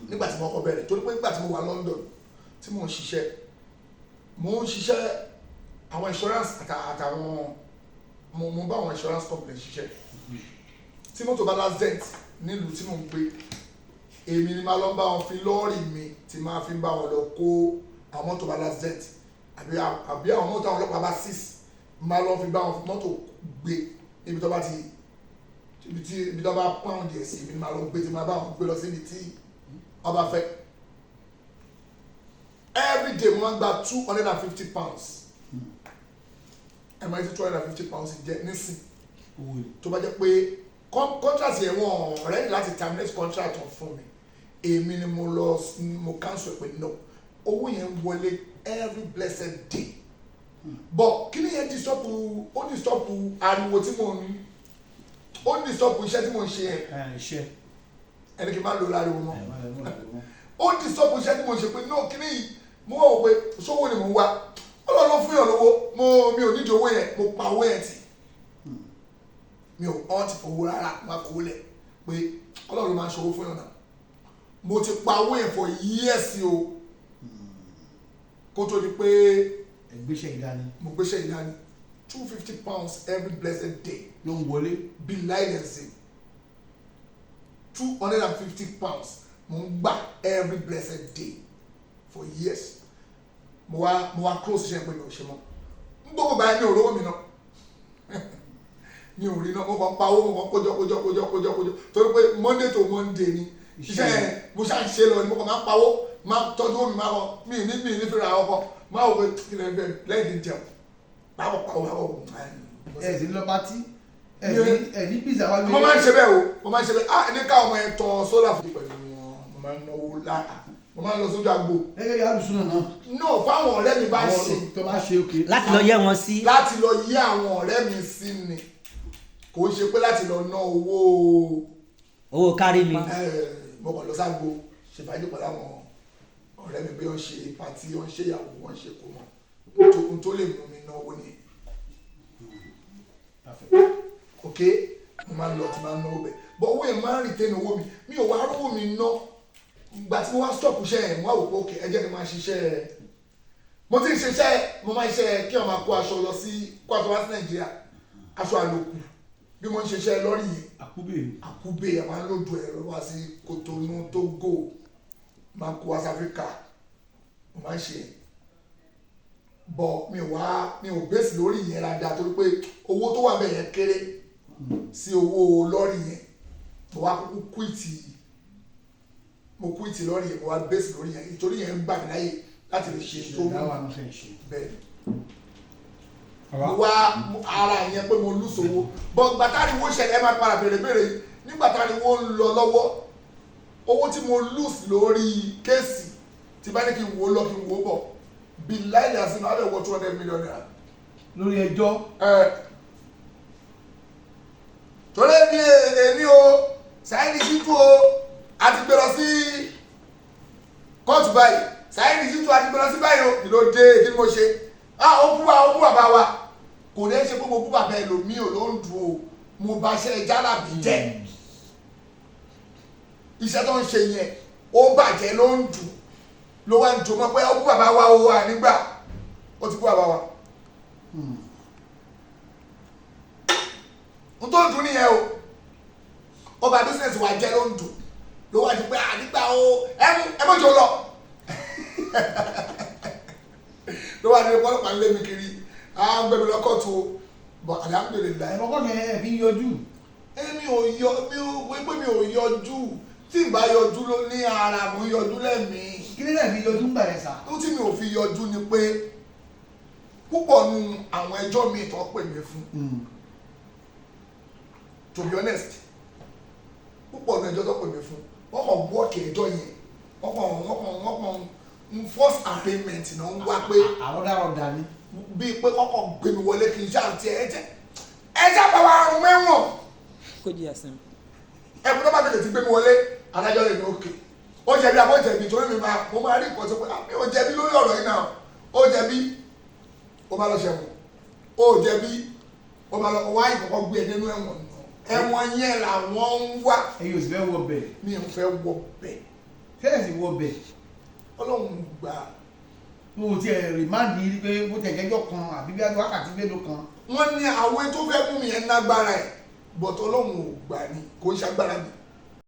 Nígbà tí mo kọ́ bẹ̀rẹ̀, torí pé nígbà tí mo wà London tí mo ń ṣiṣẹ́, mo ń ṣiṣẹ́ àwọn insurance àtàwọn mo bá àwọn insurance company ṣiṣẹ́. Tí mọ́tò bá l'accident nílùú tí mo ń gbé, èmi ni máa lọ bá wọn fi lọ́ọ̀rì mi tí máa fi bá wọn lọ kó àwọn mọ́tò bá l'accident àbí àwọn mọ́tò àwọn ọlọ́pàá bá six, máa lọ fi bá wọn fi mọ́tò gbé níbi tó bá ti ibi tí ibi tó bá pound ẹ̀ sí. Èmi ni máa lọ gbé tí máa bá wọn gbé lọ síbi tí wọ́n bá fẹ́. Every day, mo máa ń gba £250. Ẹ máa ń tí £250 jẹ́ nísìn? Owó ni. Tó bá jẹ́ pé contract yẹn, wọ́n ready láti terminate contract wọn fún mi, èmi ni mo lọ mo cancel pé no. Owó yẹn ń wọlé every blessed day, but kí ni yẹn disturb? Ó disturb ariwo tí mo ń, ó disturb iṣẹ́ tí mo ń ṣe yẹn. Ẹ iṣẹ́. Ẹni kí n má lo láriwo mọ́. Ẹ má lè mú làwọn mọ́. Ó disturb iṣẹ́ tí mo ń ṣe pé no, kí ni yìí? Mo wá wò pé sówó ni mo ń wá? Ọlọ́run ló fún yàn lówó. Mo mi ò nídìí owó yẹn. Mo pa owó yẹn tì, mi ò ọ́n ti fowó rárá. Mo máa kó lẹ̀ pé Ọlọ́run ló máa ń ṣòwò fún yàn náà. Mo ti pa owó yẹn for years o, kó tó di pé Ẹgbẹ́sẹ̀ ìdání. Mo gbéṣẹ́ ìdání. £250 every blessed day Ló ń wọlé. Bí láìlẹ̀sìn, £250 mo ń gbà every blessed day for years. Mo wá close iṣẹ́ pé mi ò ṣe mọ́. N gbogbo báyìí, mi ò rówó mi náà, mi ò rí náà. Mo kàn pa owó, mo kàn kójọ, kójọ, kójọ, kójọ, kójọ, torí pé Monday to Monday ni iṣẹ́ yẹn. Mo ṣáà ń ṣe lọ ni. Mo kàn máa ń pawó, máa tọ́jú owó mi, máa kọ mi ní fẹ́ra ọkọ, máa wò pé kí lè bẹ lẹ́yìn tí ń jẹun, máa kọ pawó, máa kọ. Ẹ sì ń lọ party, ẹ ní ẹ ní pizza wá. Mo máa ń ṣe bẹ́ẹ̀ o, mo máa ń ṣe bẹ́ẹ̀. Ah, ní káwọn ọmọ yẹn tan solar fún pẹ̀lú wọn. Mo máa ń náwó lára, mo máa ń lọ sójú agbo. Gẹ́gẹ́ bí alùsùn náà. No, fáwọn ọ̀rẹ́ mi bá ṣe. Àwọn tó bá ṣe, òkè. Láti lọ yẹ wọn sí. Láti lọ yí àwọn ọ̀rẹ́ mi sí ni, kò ń ṣe pé láti lọ ná owó. Owó kárí mi. Mo kàn lọ ságbo ṣe fàájì pẹ̀lú àwọn ọ̀rẹ́ mi, bí wọ́n ṣe party, wọ́n ṣe ìyàwó, wọ́n ṣe kó mọ́ ohun tó lè mú mi náwó ni. Ok, mo máa ń lọ tí máa ń náwó bẹ̀, but owó yẹn máa ń retain owó mi. Mi ò wá rówó mi ná. Ìgbà tí mo wá stop iṣẹ́ yẹn, mo wá wò pé ok, ẹ jẹ́ kí n máa ṣiṣẹ́. Mo ti ń ṣiṣẹ́, mo máa ń ṣe kí wọ́n máa kó aṣọ lọ sí, kó aṣọ wá sí Nàìjíríà, aṣọ àlòkù, bí mo ń ṣiṣẹ́ lọ́rì yẹn. Àkúbè. Àkúbè, ẹ̀ máa ń lòdù ẹ̀rọ wá sí Kotonu, Togo, máa kó wá sí Áfíríkà. Mo máa ń ṣe, bọ̀ mi ò wá, mi ò base lórí yẹn dáadáa, torí pé owó tó wà bẹ́ẹ̀ yẹn kéré sí owó lọ́rì yẹn. Mo wá kúkú quit, mo quit lọ́rì yẹn, mo wá base lórí yẹn, ìtorí yẹn ń gbà mí láyè láti lè ṣe tó Ṣe dáwà náà fẹ́ ṣe. Bẹ́ẹ̀, mo wá ara yẹn pé mo lose owó, bọ́ gbàtàríwó ṣẹlẹ̀, ẹ máa padà béèrè béèrè yìí. Nígbà táriwo ń lọ lọ́wọ́, owó tí mo lose lórí case, tí bá ní kí n wò ó lọ, kí n wò ó bọ̀, bí láìlẹ̀ àti náà wọ ₦200 million. Lórí ẹjọ́. Ẹ torí èmi o, Saheed Shittu o, a ti gbé lọ sí kóòtù báyìí. Saheed Shittu, a ti gbé lọ sí báyìí o. Kí ló dé? Kí ni mo ṣe? Ah, ó bú wa, ó bú bàbá wa. Kò ní ṣe pé mo bú bàbá ẹlòmíì ò ló ń dùn o. Mo bá ṣe jálàbí jẹ́, iṣẹ́ tó ń ṣe yẹn ó bàjẹ́ ló ń dùn, ló wá ń jò mọ́ pé ó bú bàbá wa o. Wà nígbà ó ti bú bàbá wa, n tó ń dùn nìyẹn o. Ó bà business wa jẹ́ ló ń dùn, ló wá di pé à nígbà o, ẹ mú ẹ mọ̀jọ lọ, ló wá di pé ọlọ́pàá ń lé mi kiri, à ń gbé mi lọ kóòtù o. But alhamdulillahi. Ẹ̀fọ́ kọ́ ẹ fi ń yọjú. Èmi ò yọ, mi ò wípé mi ò yọjú. Tí n bá yọjú ló ní ara, mo ń yọjú lẹ́mìí. Kí ló dé fi yọjú ń gbà yẹn sà? Tó tí mi ò fi yọjú ni pé púpọ̀ nu àwọn ẹjọ́ mi tó pè mí fún, to be honest, púpọ̀ nu ẹjọ́ tó pè mí fún, wọ́n kàn wọ́ọ̀kì ẹjọ́ yẹn, wọ́n kàn ń force arraignment náà ń wá pé Àwọn dára ọ̀dà ni. Bíi pé kọ́kọ́ gbé mi wọlé kí n ṣáà tiẹ̀ ẹ jẹ́ ẹ ṣáà bá wa rún mẹ́wọ̀n. Kó jìyà sí mi. Ẹkùn tó bá fi lè ti gbé mi wọlé, adájọ́ lè ní òkè, ó jẹ̀bi àbó jẹ̀bi, torí mi máa, mo máa rí nǹkan tó pé, ah, mi ò jẹ̀bi lórí ọ̀rọ̀ yìí náà. Ó jẹ̀bi, ó máa lọ ṣẹ̀wọ̀n. Ó jẹ̀bi, ó máa lọ wá ìkọ̀kọ̀ gbé ẹ nínú ẹ̀wọ̀n náà. Ẹ̀wọ̀n yẹn làwọn ń wá. Ẹ̀yin ò sì fẹ́ wọ bẹ̀. Mi ò fẹ́ wọ bẹ̀. Ṣẹ́yìn sì wọ bẹ̀? Ọlọ́run gbà á. Mo ò tiẹ̀ remand yìí pé bó tiẹ̀ jẹ́jọ́ kan àbí bí wákàtí mélòó kan. Wọ́n ní àwọn tó fẹ́ mú mi yẹn lágbára ẹ̀, but Ọlọ́run ò gbà ní, kò ń ṣagbára mi.